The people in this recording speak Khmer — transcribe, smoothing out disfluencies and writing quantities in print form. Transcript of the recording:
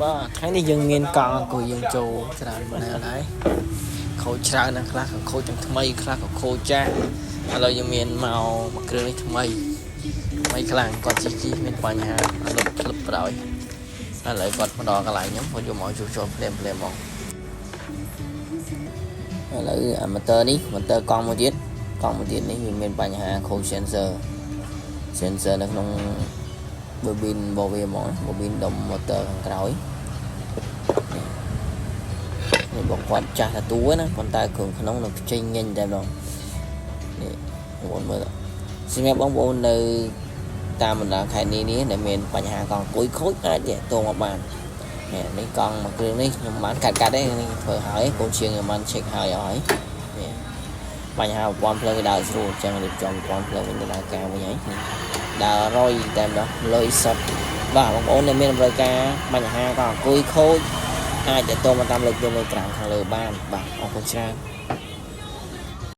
បាទថ្ងៃនេះយើងមានកង់អង្គុយយើងចូលច្រើនម្នាក់ហើយខូចច្រើនណាស់ខ្លះក៏ខូចទាំងថ្មីខ្លះក៏ខូចចាស់ឥឡូវយើងមានមកមួយគ្រឿងនេះថ្មីថ្មីខ្លាំងគាត់ជិះជិះមានបញ្ហាលុបក្លឹបក្រោយឥឡូវគាត់មកដល់កន្លែងខ្ញុំគាត់យកមកជួសជុលភ្លាមភ្លាមហ្មងឥឡូវអាម៉ូទ័រនេះម៉ូទ័រកង់មួយទៀតកង់មួយទៀតនេះវាមានបញ្ហាខូច sensor sensor នៅក្នុង bobine របស់វាហ្មង bobine ដុំ motor ខាងក្រោយនេះបងគាត់ចាស់តាតួណាប៉ុន្តែគ្រឿងក្នុងនៅខ្ចីញញតែម្ដងនេះបងប្អូនមើលសម្រាប់បងប្អូននៅតាមបណ្ដាខេត្តនេះនេះដែលមានបញ្ហាកង់គុយខូចអាចទាក់ទងមកបាននេះនេះកង់មួយគ្រឿងនេះខ្ញុំបានកាត់កាត់ទេនេះធ្វើហើយកូនជាងខ្ញុំបាន check ហើយអស់ហើយនេះបញ្ហាប្រព័ន្ធភ្លើងវាដើរស្រួលអញ្ចឹងរៀបចំប្រព័ន្ធភ្លើងវិញទៅដើរការវិញហើយនេះដើររយតែម្ដងលុយសុទ្ធបាទបងប្អូនដែលមានតម្រូវការបញ្ហាកង់អង្គុយខូចអាចទាក់ទងមកតាមលេខយន្តនៅក្រោមខាងលើបានបាទអរគុណច្រើន។